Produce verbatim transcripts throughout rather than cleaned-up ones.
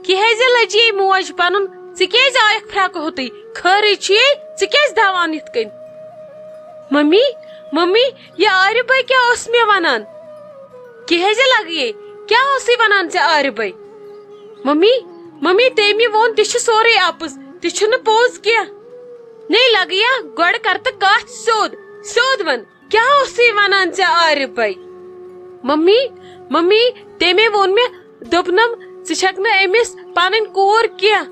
کیازِ لجیے موج پنُن؟ ژٕ کیازِ آیکھ پھرٛکہٕ ہوٚتُے؟ خٲرٕے چھُیے، ژٕ کیازِ دَوان یِتھ کٔنۍ؟ ممی، ممی، یہِ عارف بھائی کیٛاہ اوس مےٚ ونان؟ کیازِ لگیے؟ کیٛاہ اوسُے ونان ژےٚ عارف بھائی؟ ممی، ممی، تٔمۍ ووٚن تہِ چھُ سورُے اپُز، تہِ چھُنہٕ پوٚز کینٛہہ۔ نے لگیا، گۄڈٕ کر تہٕ کتھ سیوٚد، سیوٚد ون۔ کیٛاہ اوسُے ونان ژےٚ عارف بھائی؟ ممی، ممی، تٔمۍ ووٚن مےٚ، دوٚپنم، ژٕ چھکھ نہٕ أمِس پنٕنۍ کوٗر کینٛہہ۔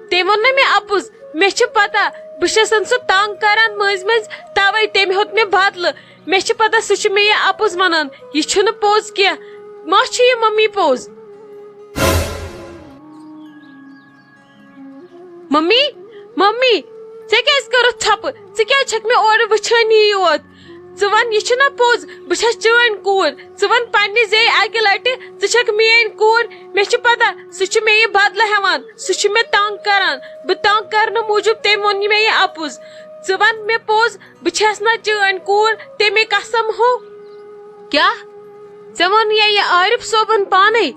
تٔمۍ ووٚن نہ مےٚ اپُز، مےٚ چھِ پتہ، بہٕ چھسن سُہ تنگ کران مٔنٛزۍ مٔنٛزۍ، توے تٔمۍ ہیوٚت مےٚ بدلہٕ۔ مےٚ چھِ پتہ سُہ چھُ مےٚ یہِ اپُز ونان، یہِ چھُنہٕ پوٚز کینٛہہ۔ ما چھُ یہِ ممی پوٚز؟ ممی، ممی، ژےٚ کیازِ کٔرٕتھ ژھۄپہٕ؟ ژٕ کیازِ چھکھ مےٚ اورٕ وٕچھٲنی یوت؟ ژٕ وَن، یہِ چھُنہ پوٚز، بہٕ چھَس چٲنۍ کوٗر۔ ژٕ وَن پننہِ زیٚیہِ اَکہِ لَٹہِ، ژٕ چھَکھ میٲنۍ کوٗر۔ مےٚ چھِ پتہ، سُہ چھُ مےٚ یہِ بدلہٕ ہٮ۪وان، سُہ چھُ مےٚ تنگ کران۔ بہٕ تنگ کرنہٕ موٗجوٗب تٔمۍ ووٚن یہِ مےٚ یہِ اَپُز۔ ژٕ وَن مےٚ پوٚز، بہٕ چھَس نہ چٲنۍ کوٗر، تَمے قسم ہو۔ کیٛاہ؟ ژےٚ ووٚن یا یہِ عارف صٲبُن پانے؟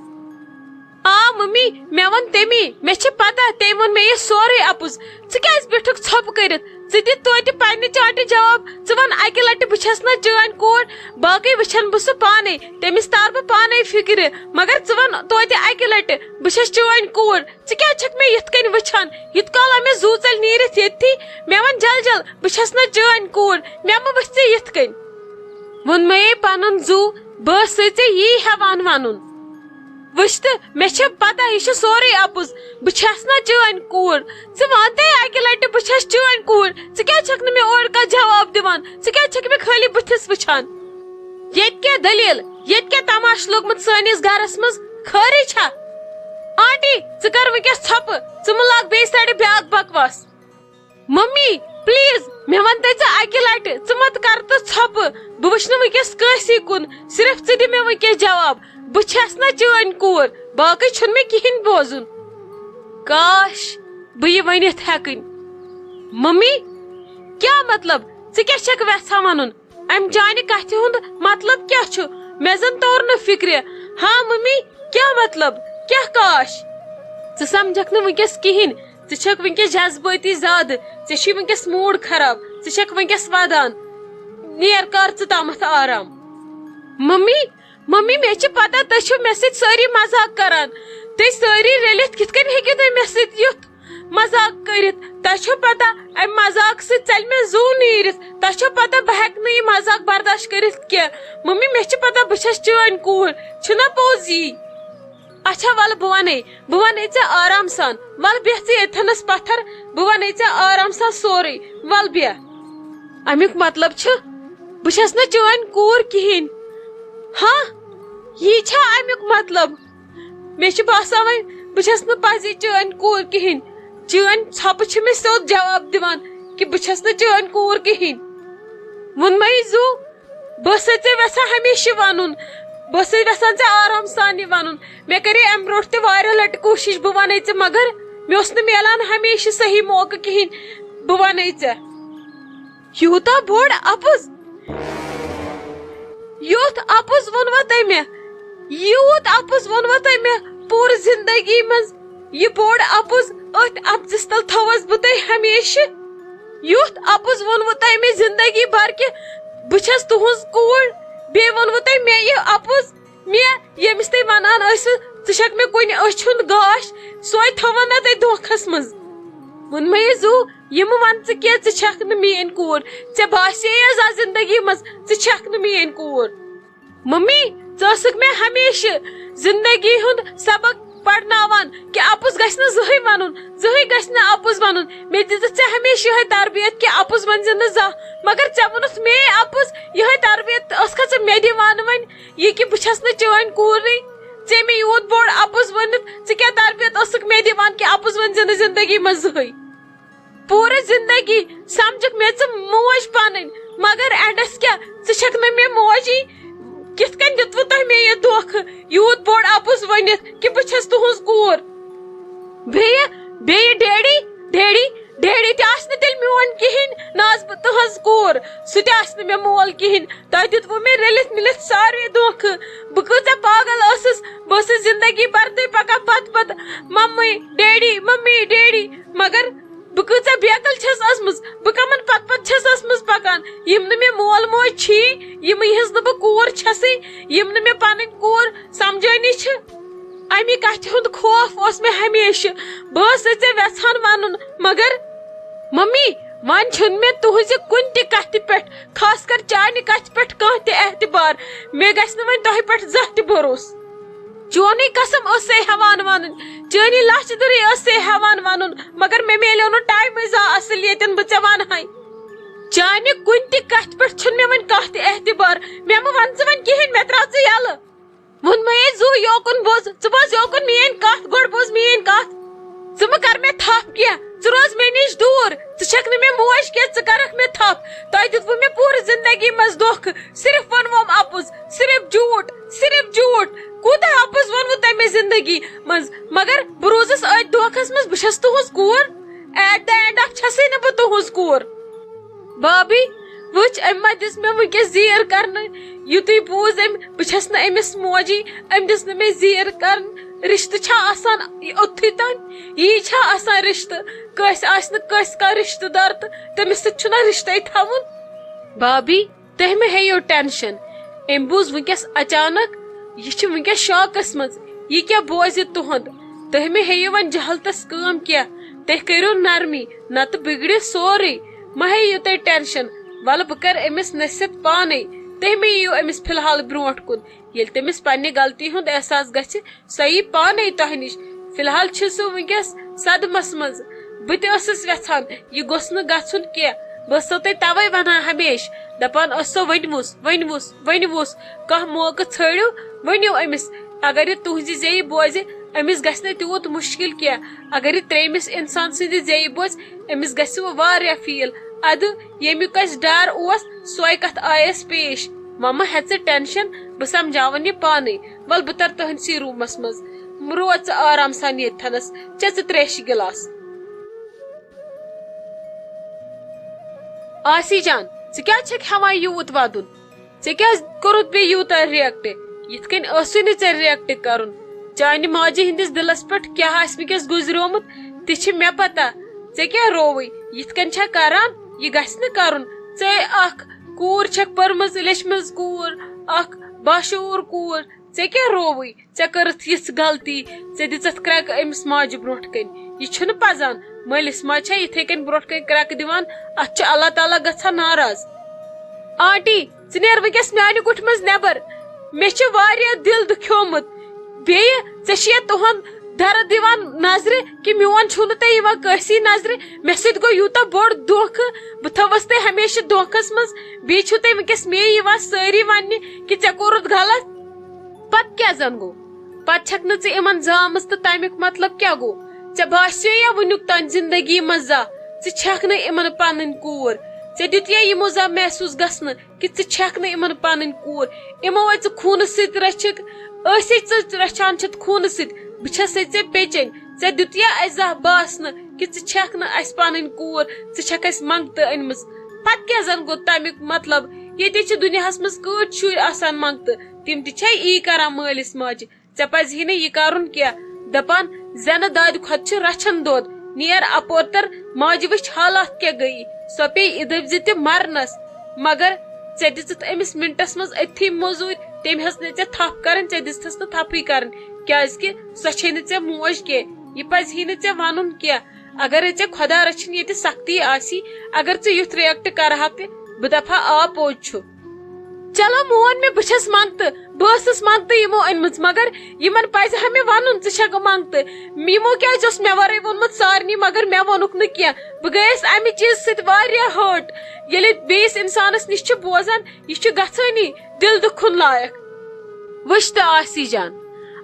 آ ممی، مےٚ ووٚن تٔمی، مےٚ چھِ پتہ، تٔمۍ ووٚن مےٚ یہِ سورُے اَپُز۔ ژٕ کیٛازِ بیوٗٹھُکھ ژھۄپہٕ کٔرِتھ؟ ژٕ دِ توتہِ پننہِ چاٹہِ جواب۔ ژٕ وَن اَکہِ لَٹہِ، بہٕ چھَس نہ چٲنۍ کوٗر، باقٕے وٕچھَن بہٕ سُہ پانے، تٔمِس تارٕ بہٕ پانے فِکرِ۔ مگر ژٕ وَن توتہِ اَکہِ لَٹہِ، بہٕ چھَس چٲنۍ کوٗر۔ ژٕ کیٛازِ چھَکھ مےٚ یِتھ کٔنۍ وٕچھان؟ یِتھ کال آو مےٚ زُو ژَلہِ نیٖرِتھ ییٚتھی، مےٚ وَن جل جل، بہٕ چھَس نہ چٲنۍ کوٗر، مےٚ مہٕ وٕچھ ژٕ یِتھ کٔنۍ۔ ووٚنمَے پَنُن زُو، بہٕ ٲسٕے ژےٚ یی ہٮ۪وان وَنُن۔ وٕچھ تہٕ، مےٚ چھےٚ پتہ یہِ چھُ سورُے اَپُز، بہٕ چھَس نہ چٲنۍ کوٗر۔ ژٕ وَن تَے اَکہِ لَٹہِ، بہٕ چھَس چٲنۍ کوٗر، ژٕ کیٛازِ چھَکھ نہٕ مےٚ اورٕ کانٛہہ جواب دِوان؟ ژٕ کیٛازِ چھَکھ مےٚ خٲلی بٕتھِس وٕچھان؟ ییٚتہِ کیٛاہ دٔلیٖل؟ ییٚتہِ کیٛاہ تماشہٕ لوٚگمُت سٲنِس گَرَس منٛز؟ خٲرٕے چھا؟ آنٹی، ژٕ کر وٕنکیٚس ژھۄپہٕ، ژٕ مہٕ لاگ بیٚیہِ سایڈٕ بیٛاکھ بکواس۔ ممی، پلیز، مےٚ وَن تہٕ ژٕ اَکہِ لَٹہِ، ژٕ مت کر تہٕ ژھۄپہٕ۔ بہٕ وٕچھٕ نہٕ وٕنکیٚس کٲنٛسی کُن، صرف ژٕ دِ مےٚ وٕنکیٚس جواب۔ بہٕ چھَس نہ چٲنۍ کوٗر، باقٕے چھُنہٕ مےٚ کِہیٖنۍ بوزُن۔ کاش، بہٕ یہِ ؤنِتھ ہٮ۪کٕنۍ۔ ممی، کیٛاہ مطلب؟ ژٕ کیٛاہ چھَکھ وٮ۪ژھان وَنُن؟ امہِ چانہِ کتھِ ہُنٛد مطلب کیٛاہ چھُ؟ مےٚ زن توٚر نہٕ فِکرِ۔ ہاں ممی، کیٛاہ مطلب؟ کیٛاہ کاش؟ ژٕ سمجھکھ نہٕ وٕنکیٚس کِہیٖنۍ۔ ژٕ چھکھ وٕنکیٚس جذبٲتی زیادٕ۔ ژےٚ چھُے وٕنکیٚس موٗڈ خراب۔ ژٕ چھکھ وٕنکیٚس ودان۔ نیر کر ژٕ تامتھ آرام۔ ممی، ممی، مےٚ چھِ پتہ تُہۍ چھِو مےٚ سۭتۍ سٲری مزاق کران۔ تُہۍ سٲری رٔلِتھ کِتھ کٔنۍ ہیٚکِو تُہۍ مےٚ سۭتۍ یُتھ مزاق کٔرِتھ؟ تۄہہِ چھو پتہ، امہِ مزاق سۭتۍ ژلہِ مےٚ زُو نیٖرِتھ۔ تۄہہِ چھو پتہ، بہٕ ہٮ۪کہٕ نہٕ یہِ مزاق برداشت کٔرِتھ کینٛہہ۔ ممی، مےٚ چھِ پتہ، بہٕ چھس چٲنۍ کوٗر، چھُنہ پوٚز یی؟ اچھا، ولہٕ بہٕ ونے، بہٕ ونے ژےٚ آرام سان۔ ولہٕ بیٚہہ ژٕ ییٚتھنس پتھر، بہٕ ونے ژےٚ آرام سان سورُے۔ ولہٕ بیٚہہ۔ امیُک مطلب چھُ، بہٕ چھس نہٕ چٲنۍ کوٗر کِہیٖنۍ۔ ہاں، یی چھا امیُک مطلب؟ مےٚ چھُ باسان وۄنۍ بہٕ چھَس نہٕ پَزی چٲنۍ کوٗر کِہیٖنۍ۔ چٲنۍ ژھۄپہٕ چھِ مےٚ سیوٚد جواب دِوان کہِ بہٕ چھَس نہٕ چٲنۍ کوٗر کِہیٖنۍ۔ ووٚنمَے زُو، بہٕ ٲسَے ژےٚ یَژھان ہمیشہِ وَنُن، بہٕ ٲسَے یَژھان ژےٚ آرام سان یہِ وَنُن۔ مےٚ کَرے اَمہِ برونٛٹھ تہِ واریاہ لَٹہِ کوٗشِش بہٕ وَنَے ژےٚ، مگر مےٚ اوس نہٕ مِلان ہمیشہِ صحیح موقعہٕ کِہیٖنۍ بہٕ وَنَے ژےٚ۔ یوٗتاہ بوٚڑ اَپُز، یُتھ اَپُز ووٚنوا تۄہہِ مےٚ؟ یوٗت اَپُز ووٚنوا تۄہہِ مےٚ پوٗرٕ زِندگی منٛز؟ یہِ بوٚڑ اَپُز، أتھۍ اَپزِس تَل تھٲوٕس بہٕ تۄہہِ ہمیشہِ۔ یُتھ اَپُز ووٚنوٕ تۄہہِ مےٚ زِندگی بھر کہِ بہٕ چھَس تُہٕنٛز کوٗر، بیٚیہِ ووٚنوٕ تۄہہِ مےٚ یہِ اَپُز، مےٚ ییٚمِس تُہۍ وَنان ٲسِو، ژٕ چھَکھ مےٚ کُنہِ أچھ ہُنٛد گاش، سۄے تھٲوٕن نا تۄہہِ دھوکھَس منٛز۔ ووٚنمَے زُو، یہِ مہٕ وَن ژٕ کینٛہہ، ژٕ چھَکھ نہٕ میٛٲنۍ کوٗر۔ ژےٚ باسے یہِ زانٛہہ زِندگی منٛز، ژٕ چھَکھ نہٕ میٛٲنۍ کوٗر۔ ممی، ژٕ ٲسٕکھ مےٚ ہمیشہِ زِندگی ہُنٛد سبق پَرناوان کہِ اَپُز گژھِ نہٕ زٕہٕے وَنُن، زٕہٕے گژھِ نہٕ اَپُز وَنُن۔ مےٚ دِژٕتھ ژےٚ ہمیشہِ یِہوٚے تربیت کہِ اَپُز ؤنۍ زِ نہٕ زانٛہہ، مگر ژےٚ ووٚنُتھ مے اَپُز۔ یِہوٚے تربیت ٲسکھا ژٕ مےٚ دِوان وۄنۍ، یہِ کہِ بہٕ چھَس نہٕ چٲنۍ کوٗرٕے؟ ژےٚ مےٚ یوٗت بوٚڑ اَپُز ؤنِتھ، ژٕ کیٛاہ تربیت ٲسٕکھ مےٚ دِوان کہِ اَپُز ؤنۍ زِ نہٕ زِندگی منٛز زٕہٕے؟ پوٗرٕ زِندگی سَمجھٕکھ مےٚ ژٕ موج پَنٕنۍ، مگر اینڈَس کیٛاہ؟ ژٕ چھَکھ نہٕ مےٚ موجی۔ کِتھ کٔنۍ دیُتوٕ تۄہہِ مےٚ یہِ دھوکھٕ، یوٗت بوٚڑ اَپُز ؤنِتھ کہِ بہٕ چھَس تُہٕنٛز کوٗر؟ بیٚیہِ، بیٚیہِ ڈیڈی، ڈیڈی، ڈیڈی تہِ آسہِ نہٕ تیٚلہِ میون کِہیٖنۍ، نہ آسہٕ بہٕ تُہنٛز کوٗر، سُہ تہِ آسہِ نہٕ مےٚ مول کِہیٖنۍ۔ تۄہہِ دیُتوٕ مےٚ رٔلِتھ مِلِتھ ساروٕے دھوکھٕ۔ بہٕ کۭژاہ پاگل ٲسٕس، بہٕ ٲسٕس زندگی بھر تُہۍ پکان پتہٕ پتہٕ، ممی ڈیڈی، ممی ڈیڈی۔ مگر بہٕ کۭژاہ بیقل چھَس ٲسمٕژ، بہٕ کمن پتہٕ پتہٕ چھَس ٲسمٕژ پکان۔ یِم نہٕ مےٚ مول موج چھی، یِمن ہٕنٛز نہٕ بہٕ کوٗر چھَسٕے، یِم نہٕ مےٚ پنٕنۍ کوٗر سمجھٲنی چھِ، اَمی کتھِ ہُنٛد خوف اوس مےٚ ہمیشہٕ۔ بہٕ ٲسٕس ژےٚ وٮ۪ژھان ونُن، مگر ممی، وۄنۍ چھُنہٕ مےٚ تُہنٛزِ کُنہِ تہِ کتھِ پٮ۪ٹھ، خاص کر چانہِ کتھِ پٮ۪ٹھ کانٛہہ تہِ اعتبار۔ مےٚ گژھِ نہٕ وۄنۍ تۄہہِ پٮ۪ٹھ زانٛہہ تہِ بھروسہٕ۔ چونٕے قسم ٲسے ہٮ۪وان ونٕنۍ، چٲنی لچھ دُرٕے ٲسے ہٮ۪وان ونُن، مگر مےٚ میلیو نہٕ ٹایمٕے زانٛہہ اصل ییٚتٮ۪ن بہٕ ژےٚ ونہٕ ہاے۔ چانہِ کُنہِ تہِ کتھِ پٮ۪ٹھ چھُنہٕ مےٚ وۄنۍ کانٛہہ تہِ اعتبار۔ مےٚ مہٕ ون ژٕ وۄنۍ کِہیٖنۍ، مےٚ ترٛاو ژٕ یَلہٕ۔ ووٚنمَے زُو یوکُن بوز، ژٕ بوز یوکُن میٲنۍ کَتھ، گۄڈٕ بوز میٲنۍ کَتھ۔ ژٕ مہٕ کر مےٚ تھپھ کینٛہہ، ژٕ روز مےٚ نِش دوٗر، ژٕ چھکھ نہٕ مےٚ موج کینٛہہ، ژٕ کرکھ مےٚ تھپھ۔ تۄہہِ دیُتوٕ مےٚ پوٗرٕ زندگی منٛز دھوکہٕ، صرف ووٚنوم اَپُز، صرف جھوٗٹ، صرف جھوٗٹ۔ کوٗتاہ اَپُز ووٚنوٕ تۄہہِ مےٚ زندگی منٛز، مگر بہٕ روٗزٕس أتھۍ دھوکھس منٛز، بہٕ چھَس تُہٕنٛز کوٗر۔ At the end of چھَسٕے نہٕ بہٕ تُہٕنٛز کوٗر۔ بابی، وٕچھ، أمۍ ما دِژ مےٚ وٕنکیٚس زیٖر کرنہٕ؟ یُتُے بوٗز أمۍ، بہٕ چھَس نہٕ أمِس موجی، أمۍ دِژ نہٕ مےٚ زیٖر کرنہٕ۔ رِشتہٕ چھا آسان اوٚتتھٕے تام؟ یی چھا آسان رِشتہٕ؟ کٲنٛسہِ آسہِ نہٕ کٲنٛسہِ کانٛہہ رِشتہٕ دار تہٕ تٔمِس سۭتۍ چھُنہ رِشتَے تھاوُن؟ بابی، تُہۍ مہٕ ہیٚیِو ٹینشن۔ أمۍ بوٗز وٕنکیٚس اچانک، یہِ چھِ وٕنکیٚس شاکس منٛز۔ یہِ کیٛاہ بوزِ تُہُنٛد؟ تُہۍ مہٕ ہیٚیِو وۄنۍ جہالتس کٲم کینٛہہ۔ تُہۍ کٔرِو نرمی، نتہٕ بِگڑِ سورُے۔ مہ ہیٚیِو تُہۍ ٹینشن۔ ولہٕ بہٕ کرٕ أمِس نصیحت پانے۔ تُہۍ مہٕ یِیِو أمِس فی الحال برونٛٹھ کُن۔ ییٚلہِ تٔمِس پننہِ غلطی ہُنٛد احساس گژھِ، سۄ یی پانے تۄہہِ نِش۔ فی الحال چھِ سُہ وٕنکیٚس صدمس منٛز۔ بہٕ تہِ ٲسٕس یژھان، یہِ گوٚژھ نہٕ گژھُن کینٛہہ۔ بہٕ ٲسسو تۄہہِ توے ونان ہمیشہٕ، دپان ٲسسو، "وۄنۍ وُس، وۄنۍ وُس، وۄنۍ وُس، کانٛہہ موقعہٕ ژھٲنٛڈِو، ؤنِو أمِس۔ اگر یہِ تُہنٛزِ زیٚیہِ بوزِ، أمِس گژھِ نہٕ تیوٗت مُشکِل کینٛہہ۔ اگر یہِ ترٛیٚیمِس انسان سٕنٛزِ زیٚیہِ بوزِ، أمِس گژھِ وۄنۍ واریاہ فیٖل۔ ادٕ ییٚمیُک اَسہِ ڈر اوس، سۄے کتھ آیس پیش۔ وۄنۍ مہ ہےٚ ژٕ ٹینشن، بہٕ سمجھاون یہِ پانے۔ ول بہٕ تر تُہنٛدسٕے روٗمس منٛز۔ روز ژٕ آرام سان ییٚتھنس، چےٚ ژٕ تریشہِ گِلاس۔" آسی جان، ژٕ کیٛازِ چھکھ ہٮ۪وان یوٗت ودُن؟ ژےٚ کیٛازِ کوٚرُتھ بیٚیہِ یوٗتاہ ریکٹ؟ یِتھ کٔنۍ ٲسٕے نہٕ ژےٚ ریکٹ کرُن۔ چانہِ ماجہِ ہٕنٛدِس دِلس پٮ۪ٹھ کیٛاہ آسہِ وٕنکیٚس گُزریومُت، تہِ چھِ مےٚ پتہ۔ ژےٚ کیٛاہ رووُے؟ یِتھ کٔنۍ چھا کران؟ یہِ گژھِ نہٕ کرُن۔ ژےٚ اکھ کوٗر چھکھ پٔرمٕژ، لیچھمٕژ کوٗر، اکھ باشعوٗر کوٗر، ژےٚ کیٛاہ رووُے؟ ژےٚ کٔرٕتھ یِژھ غلطی، ژےٚ دِژتھ کرٛٮ۪کہٕ أمِس ماجہِ برونٛٹھ کنہِ۔ یہِ چھُنہٕ پزان۔ مٲلِس ماجہِ چھا یِتھے کٔنۍ برونٛٹھ کنہِ کرٛٮ۪کہٕ دِوان؟ اتھ چھُ اللہ تعالیٰ گژھان ناراض۔ آنٹی، ژٕ نیر وٕنکیٚس میانہِ کُٹھِ منٛز نٮ۪بر۔ مےٚ چھُ واریاہ دِل دُکھیومُت۔ بیٚیہِ ژےٚ چھُیا تُہُنٛد درد یِوان نظرِ کہِ میون چھُو نہٕ تۄہہِ یِوان کٲنٛسی نظرِ؟ مےٚ سۭتۍ گوٚو یوٗتاہ بوٚڑ دھوکہٕ، بہٕ تھٲوٕس تۄہہِ ہمیشہِ دھوکھس منٛز، بیٚیہِ چھِو تُہۍ وٕنکیٚس مے یِوان سٲری وننہِ کہِ ژےٚ کوٚرُتھ غلط۔ پتہٕ کیٛاہ زن گوٚو؟ پتہٕ چھکھ نہٕ ژٕ یِمن زامٕژ تہٕ تمیُک مطلب کیٛاہ گوٚو؟ ژےٚ باسیو یا وٕنیُک تام زندگی منٛز زانٛہہ ژٕ چھکھ نہٕ یِمن پنٕنۍ کوٗر؟ ژےٚ دیُت یا یِمو زانٛہہ محسوٗس گژھنہٕ کہِ ژٕ چھکھ نہٕ یِمن پنٕنۍ کوٗر؟ یِمو ہے ژٕ خوٗنہٕ سۭتۍ رٔچھِکھ، أسی ژٕ رچھان چھِتھ خوٗنہٕ سۭتۍ۔ بہٕ چھسے ژےٚ پیچیٚنۍ۔ ژےٚ دیُت یا اسہِ زانٛہہ باسنہٕ کہِ ژٕ چھکھ نہٕ اسہِ پنٕنۍ کوٗر، ژٕ چھکھ اسہِ منٛگتہٕ أنمٕژ؟ پتہٕ کیٛاہ زن گوٚو تمیُک مطلب؟ ییٚتہِ چھِ دُنیاہس منٛز کۭتۍ شُرۍ آسان منٛگتہٕ، تِم تہِ چھے یی کران مٲلِس ماجہِ۔ ژےٚ پزِ ہے نہٕ یہِ کرُن کینٛہہ۔ دپان، زینہٕ دادِ کھۄتہٕ چھُ رچھن دود۔ نیر اپور تر، ماجہِ وٕچھ حالات کیٛاہ گٔیی۔ سۄ پیٚیہِ اِدٕوِ زِ تہِ مرنس۔ مگر ژےٚ دِژٕتھ أمِس منٹس منٛز أتھی موٚزوٗرۍ۔ تٔمۍ ہیٚژ نہٕ ژےٚ تھپھ کرٕنۍ، ژےٚ دِژتھس نہٕ تھپھٕے کرٕنۍ، کیازِ کہِ سۄ چھے نہٕ ژےٚ موج کینٛہہ۔ یہِ پزِ ہے نہٕ ژےٚ ونُن کینٛہہ۔ اگرے ژےٚ خۄدا رٔچھِنۍ ییٚتہِ سختی آسی، اگر ژٕ یُتھ react کرہاکھ تہِ، بہٕ دپہٕ ہا، آ، پوٚز چھُ۔ چلو مون مےٚ، بہٕ چھَس منٛگتہٕ، بہٕ ٲسٕس منٛگتہٕ یِمو أنمٕژ، مگر یِمن پزِ ہا مےٚ وَنُن ژٕ چھَکھ منٛگتہٕ۔ یِمو کیازِ اوس مےٚ ورٲے ووٚنمُت سارنٕے، مگر مےٚ ووٚنُکھ نہٕ کینٛہہ۔ بہٕ گٔیَس اَمہِ چیٖزٕ سۭتۍ واریاہ hurt۔ ییٚلہِ بیٚیِس اِنسانَس نِش چھِ بوزان، یہِ چھُ گژھٲنی دِل دُکھُن لایق۔ وٕچھ تہٕ آسی جان،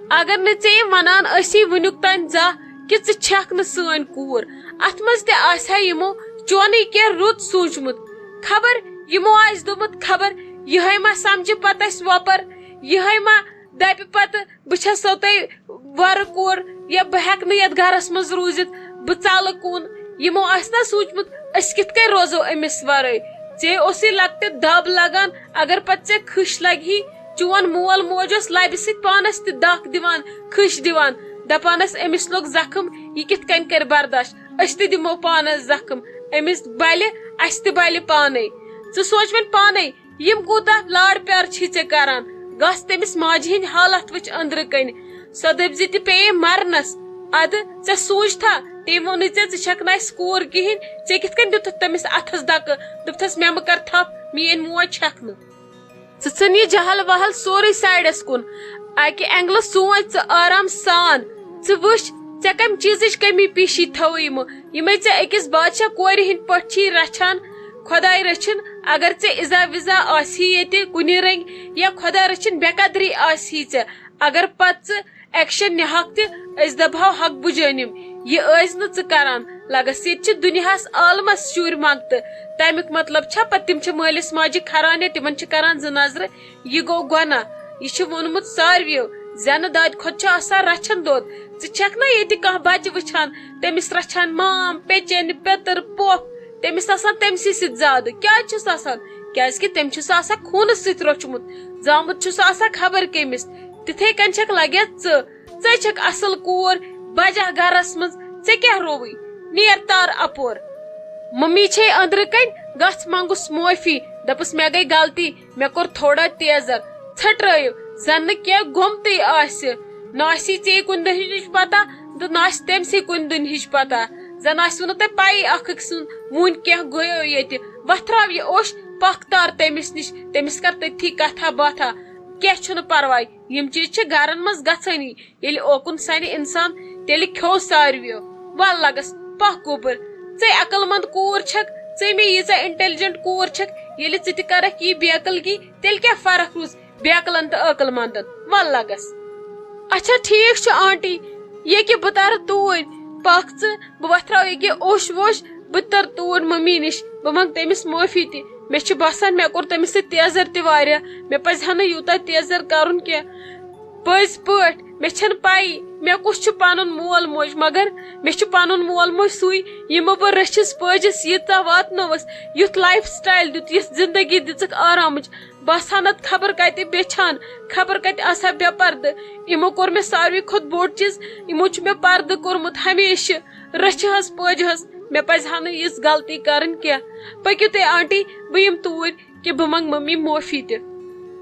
اگر نہٕ ژےٚ یِم وَنان ٲسی وٕنیُک تام زانٛہہ کہِ ژٕ چھَکھ نہٕ سٲنۍ کوٗر، اَتھ منٛز تہِ آسہِ ہا یِمو چونُے کینٛہہ رُت سوٗنٛچمُت۔ خبر یِمو آسہِ دوٚپمُت، خبر یِہے ما سمجھِ پتہٕ اسہِ وۄپر، یِہے ما دپہِ پتہٕ، "بہٕ چھسو تۄہہِ وۄرٕ کوٗر، یا بہٕ ہٮ۪کہٕ نہٕ یتھ گرس منٛز روٗزِتھ، بہٕ ژلہٕ کُن"۔ یِمو آسہِ نا سوٗنٛچمُت، أسۍ کِتھ کٔنۍ روزو أمِس ورٲے؟ ژےٚ اوسُے لۄکٹہِ دب لگان، اگر پتہٕ ژےٚ خٕش لگہِ ہی، چون مول موج اوس لبہِ سۭتۍ پانس تہِ دکھ دِوان، خٕش دِوان، دپان ٲس، أمِس لوٚگ زخم، یہِ کِتھ کٔنۍ کرِ برداش؟ أسۍ تہِ دِمو پانس زخم، أمِس بلہِ، اسہِ تہِ بلہِ پانے۔ ژٕ سونٛچ وۄنۍ پانے، یِم کوٗتاہ لاڈ پیار چھی ژےٚ کران۔ گژھ تٔمِس ماجہِ ہِنٛدۍ حالت وٕچھ أنٛدرٕ کنہِ۔ سۄ دٔپۍ زِ تہِ پیٚیے مرنس۔ ادٕ ژےٚ سوٗنٛچتھا، تٔمۍ ووٚنُے ژےٚ، ژٕ چھکھ نہٕ اسہِ کوٗر کِہیٖنۍ، ژےٚ کِتھ کٔنۍ دیُتتھ تٔمِس اتھس دکہٕ، دوٚپتھس، مےٚ مہٕ کر تھپھ، میٲنۍ موج چھکھ نہٕ۔ ژٕ ژھٕن یہِ جہل وہل سورُے سایڈس کُن۔ اکہِ اینگلہٕ سونچ ژٕ آرام سان۔ ژٕ وٕچھ، ژےٚ کمہِ چیزٕچ کمی پیشی تھٲوٕے یِمو، یِمے ژےٚ أکِس بادشاہ کورِ ہٕنٛدۍ پٲٹھۍ چھی رچھان۔ خۄداے رٔچھِن، اگر ژےٚ اِزا وِزا آسہِ ہے ییٚتہِ کُنہِ رٔنگۍ، یا خۄداے رٔچھِن بے قدری آسہِ ہے ژےٚ، اگر پتہٕ ژٕ ایکشن نِہاکھ تہِ، أسۍ دبہو حق بجٲنِم۔ یہِ ٲسۍ نہٕ ژٕ کران۔ لگس ییٚتہِ چھِ دُنیاہس عالمس شُرۍ منٛگتہٕ۔ تمیُک مطلب چھا پتہٕ تِم چھِ مٲلِس ماجہِ کھران یا تِمن چھِ کران زٕ نظرٕ؟ یہِ گوٚو گۄناہ۔ یہِ چھُ ووٚنمُت ساروِیو، زینہٕ دادِ کھۄتہٕ چھُ آسان رچھن دود۔ ژٕ چھکھ نا ییٚتہِ کانٛہہ بچہٕ وٕچھان، تٔمِس رچھان مام، پیٚچٮ۪ن، پیٚتٕر، پۄپھ، تٔمِس آسان تٔمسٕے سۭتۍ زیادٕ۔ کیازِ چھُس آسان؟ کیازِ کہِ تٔمۍ چھُ سُہ آسان خوٗنہٕ سۭتۍ روٚچھمُت، زامُت چھُ سُہ آسان خبر کٔمِس۔ تِتھے کٔنۍ چھکھ لگیا ژٕ۔ ژے چھکھ اصل کوٗر، بجہ گرس منٛز، ژےٚ کیٛاہ رووٕے؟ نیر تار اپور۔ ممی چھے أنٛدرٕ کنۍ، گژھ منگُس معٲفی، دپُس، مےٚ گٔے غلطی، مےٚ کوٚر تھوڑا تیزر۔ ژھٹرٲیِو، زن نہٕ کینٛہہ گوٚمتٕے آسہِ۔ نہ آسی ژے کُنہِ دُنہِچ پتہ، تہٕ نہ آسہِ تٔمۍ سٕے کُنہِ دُنہِچ پتہ۔ زن آسہِ نہٕ تۄہہِ پَیی اکھ أکۍ سُنٛد وُن کیٛاہ گوٚیو ییٚتہِ۔ وۄتھراو یہِ اوٚش، پکھ تار تٔمِس نِش، تٔمِس کر تٔتھی کتھا باتھا۔ کینٛہہ چھُنہٕ پرواے، یِم چیٖز چھِ گرن منٛز گژھٲنی۔ ییٚلہِ اوکُن سنہِ انسان، تیٚلہِ کھیوٚو ساروِیو۔ ول لگس، پکھ گوٚبُر۔ ژے عقل مند کوٗر چھکھ، ژے مےٚ ییٖژاہ انٹیلیجنٹ کوٗر چھکھ، ییٚلہِ ژٕ تہِ کرکھ یی بے عقلگی، تیٚلہِ کیٛاہ فرق روٗز بے عقلن تہٕ عقل مندن؟ ول لگس۔ اچھا ٹھیٖک چھُ آنٹی، ییٚکہِ بہٕ ترٕ توٗرۍ۔ پکھ ژٕ، بہٕ وۄتھراو ییٚکہِ اوٚش ووٚش، بہٕ تہِ ترٕ توٗرۍ ممی نِش، بہٕ منٛگہٕ تٔمِس معٲفی تہِ۔ مےٚ چھُ باسان مےٚ کوٚر تٔمِس سۭتۍ تیزر تہِ واریاہ، مےٚ پزِ ہا نہٕ یوٗتاہ تیزر کرُن کینٛہہ۔ پٔزۍ پٲٹھۍ، مےٚ چھَنہٕ پَیی مےٚ کُس چھُ پَنُن مول موج، مگر مےٚ چھُ پَنُن مول موج سُے، یِمو بہٕ رٔچھِس پٲجِس، ییٖژاہ واتنٲوٕس، یُتھ لایف سٹایل دیُت، یِژھ زندگی دِژٕکھ آرامٕچ۔ بہٕ آسہٕ ہا نَتہٕ خبر کَتہِ بیچھان، خبر کَتہِ آسہٕ ہا بے پردٕ۔ یِمو کوٚر مےٚ ساروی کھۄتہٕ بوٚڑ چیٖز، یِمو چھُ مےٚ پردٕ کوٚرمُت ہمیشہٕ۔ رٔچھِ حظ پٲجہِ حظ، مےٚ پَزِ ہا نہٕ یِژھ غلطی کَرٕنۍ کینٛہہ۔ پٔکِو تُہۍ آنٹی، بہٕ یِمہٕ توٗرۍ۔ کہِ بہٕ منٛگہٕ ممی معٲفی تہِ۔